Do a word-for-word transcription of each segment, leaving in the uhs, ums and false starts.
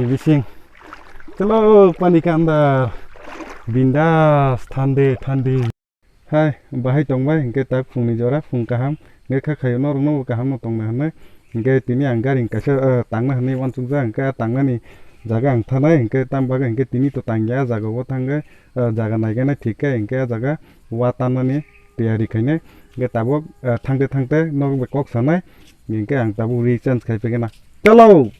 Bising. Chalo, pani ke andar. Bindas, thande, thande. Hai, bahai tongbai, hingke tak phungni jora, phung kaham. Hingke kha khayo norok no kaham no tongna hinui. Hingke tini ang gari kaisa, eh, tangna hinui uansukjak, hingke a tangnani jaga ang thanai, hingke tam bagwi hingke tini to tangya, jaga o thangwi, eh, jaga naiganai thik khe, hingke a jaga wa tannani tiyari khainai. Hingke tabuk, eh, thangte thangte norok bai kok sanai. Hingke ang tabuk ri change khai phaikhe na. Chalo!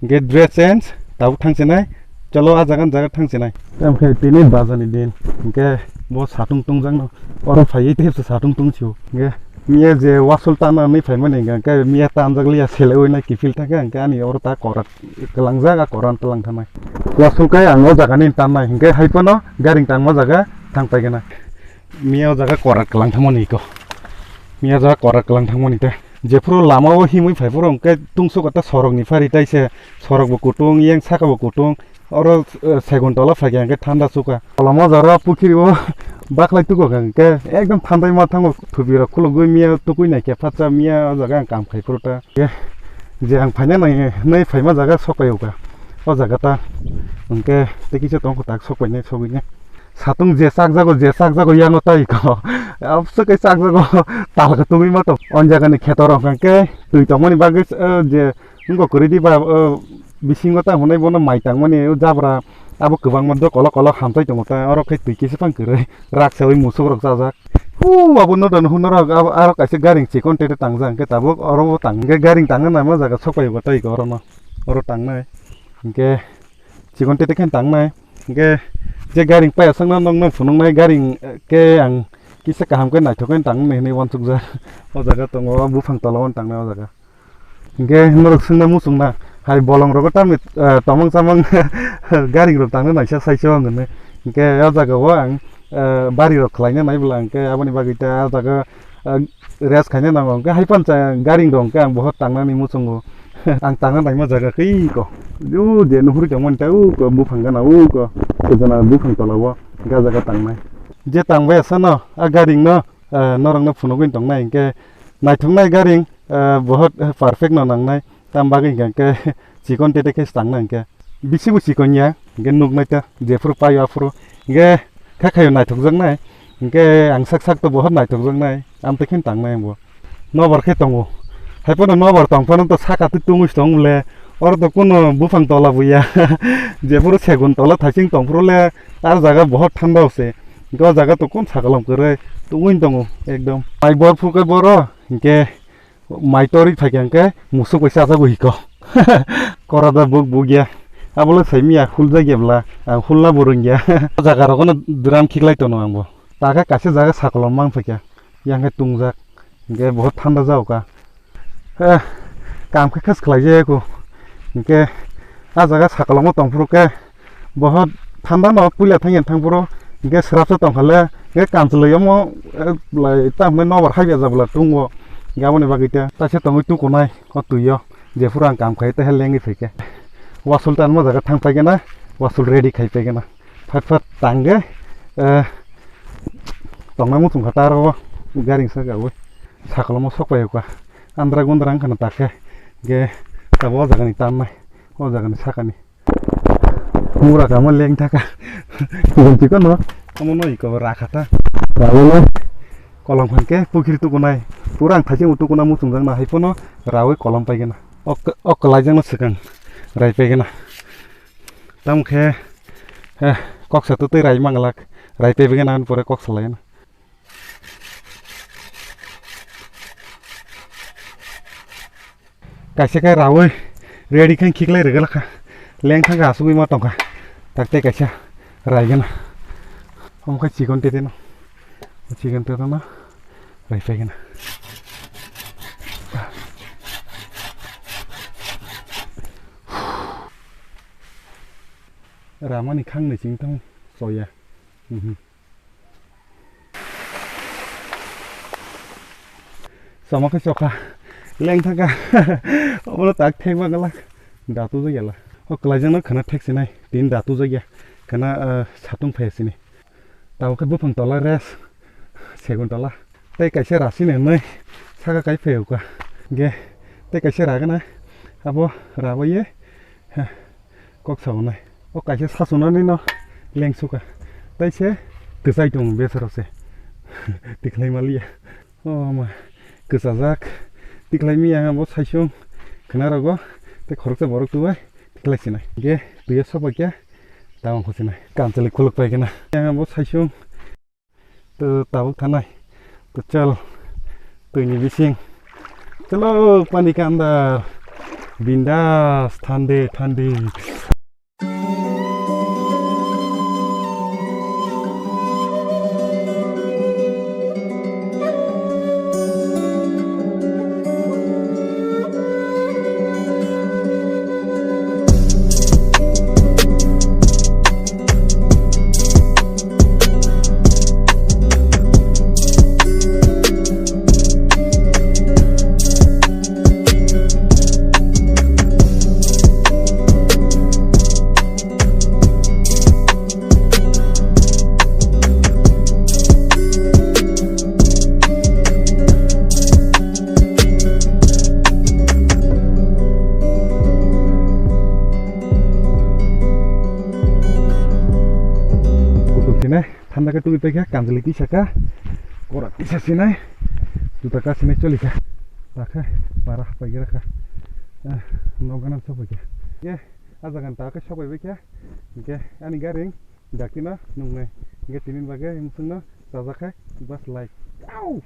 Hingke dress change, tabuk thangsinai. Chalo, a jaga, jaga thangsinai. Tamkhe tini bazani din. Hingke bo satung tungjakno. Oro phaiwi tei satung tungsio. Hingke miya je wasol tanna hinui phaimani hingke miya tanjak liya selewui nai kiphil thangkhe hingke ani oro ta korat kwlangjak, a koran twlang thanai. Wasol kai ang o jagani tannai. Hingke hai phano garing tangma jaga thang paigana. Miya o jaga korat kwlang thangmani iko. Miya jaga korat kwlang thangmani te. Jephuru lama o himwi phai phuru hwnkhe tungsuk kata sorok ni phari tai se sorok bo kutung, yang saka bo kutung. Oro, eh, segun tola phai khe hwnkhe thanda suka. Koloma jora pukhiri o baklai tuko kha hwnkhe ekdom thandai ma thango thupi rok khulugwi miya tukui nai khe phatsa miya o jaga ang kam khai phuru ta. Je ang phaina nai, nai phaima jaga sok pai uka. O jaga ta hwnkhe tei kisa tong kho tak sok pai nai sogwi nai. Satung je chakjago, je chakjago, yano tai ko. Abso khe chakjago, tal khe tungwi ma tong. On jagani kheto rok hwnkhe twi tongmani bagwi, eh, je wngkok kwrwi di ba, eh, bisingo ta hwnwi bono mai tangmani, o jabra abo kwbangma do kolok kolok hamchai tongo ta. Oro khe twi kisa phang kwrwi rak sawi musuk rok chajak. Hu abo no dono huno rok abo aro kaisa garing chikon tete tangjak hwnkhe tabuk oro bo tang hwnkhe garing tangna nangma jaga sok pai uka tai ko oro no. Oro tangnai hwnkhe. Chikon tete khe tangnai. Hingke je garing paya sangna nokno phunuknai garing, eh, ke ang kisa kaham khe naithok khe tangmani hinui uansukjak. O jaga tongo, o buphang tola o tangnai o jaga. Hingke norok swngna muchungna hai bolong rogo tamni, eh, tomong chamang garing rok tangna naisa saichung hinui. Hingke o jaga o ang, eh, bari rok khwlaina nai bwla hingke aboni bagwi ta o jaga, eh, rest khaina nango. Hingke hai pancha garing rok hingke ang bohot tangnani muchungo. Ang tangna naima jaga khe iko. O je nuhuri tongmani ta uko buphang gana uko. Sejana buphang tola o ga jaga tangnai. Je tangbai asano a garing no, eh, norok no phunugwi tongnai hingke naithoknai garing, eh, bohot perfect no nangnai. Tam bagwi hingke chikon tete khe tangna hingke. Bisi bo chikon ya, hingke nuknai ta, jephuru paio aphuru, hingke kha khayo naithokjaknai, hingke ang sak sak to bohor naithokjaknai, amtwi khe tangnai ang bo. Nobar khe tongo, hai phano nobar tong phano to saka twi tungwi tong le, oro to kuno buphang tola bo ya, jephuru segun tola thaising tong phuru le, ar jaga bohor thanda se, hingke o jaga to kun sakolom kwrwi tungwi tongo ekdom. Mai bor phuru khe boro, hingke, Mai torwi phaikha hwnkhe musuk bai chajago hiko. Kora da buk buk ya. Abole saimya huljakya bwla, ang hulna bo rwngya. O jaga rogono drum khiklai tono ang bo. Takhe kaisa jaga sakolom mang phaikha. Yang khe tungjak. Hwnkhe bohot thanda jago ka. Eh, kam khe khas khlai jaya ko. Hwnkhe a jaga sakolom tong phuru khe Bohot thanda no puila thangya thang phuru hingke swrapsa tongkha le hingke kanchwlwi omo, eh, lai tamo nobar hai bejak bwla tungo hingke aboni bagwi ta taisa tongwi tukunai o twi o jephuru ang kam khai taiha lengwi phaikhe wasol tanma jaga thang paigena wasol ready khai paigena phat phat tangge, eh, tongnai muchung kha ta aro garing saka ui sakolom o sok pai kha andra gundra wngkha na takhe hingke tabuk o jaga ni tannai o jaga ni saka ni. Mura kamo leng thaka. Gonti kono. Omo no iko rakha ta. Rawi no. Kolom khan ke pukhiri tukunai. Pura ang thaising tukunai muchung jang na hai pono rawi kolom paigena. Ok, ok, lai jang no swkang. Rai paigena. Tam khe, eh, kok sa tu tei rai manglak. Rai paigena pore kok sa lai na. Kaisa khe rawi ready khe khiklai rwgwlakha. Lengthang khe asugwi ma tongkha. Takte kaisa raigwna. Omo khe chikon tete no. Chikon tete no. Raipaigwna. Ramani khangni chingthang choya. Mhm. Sama khe chokha. Lengthaka. Obono tak thek ma galak. Datu jagya la. O kwlaijakno khana thek sinai. Tin datu jagya. Khana, ah, satung phai sini. Tabuk khe buphang tola rest. Segun tola. Tei kaisa rasini hinwi saka kai phai uka. Ge. Tei kaisa ragana. Abo rabaye. Ha. Kok saunai. O kaisa sasonani no lengsuka. Tai se kwchai tongo besaro se. Tikhlai maliya. O ma kwchajak. Tikhlai miya bo saisung khwnarogo. Tei khoroksa borok tubai tikhlai sinai. Ge tuya soba kya. Tawang khusinai. Kanchali khuluk pai kena. Bo saisung. To tabuk thanai. To chal. Twini bising. Chalo, pani ka andar. Bindas, thande, thande. Kutuk sinai, thanda khe twi paikha, kanjli twi saka, kora twi sa sinai, juta ka sinai choli kha, ta khe para hapai gra kha, eh, nok gana sopai kha. Ye, a jaga ta khe sopai bai kha, hingkhe ani gari dakti no nungnai, hingkhe tini bagwi mwswkno chajak khai, bas lai. Au!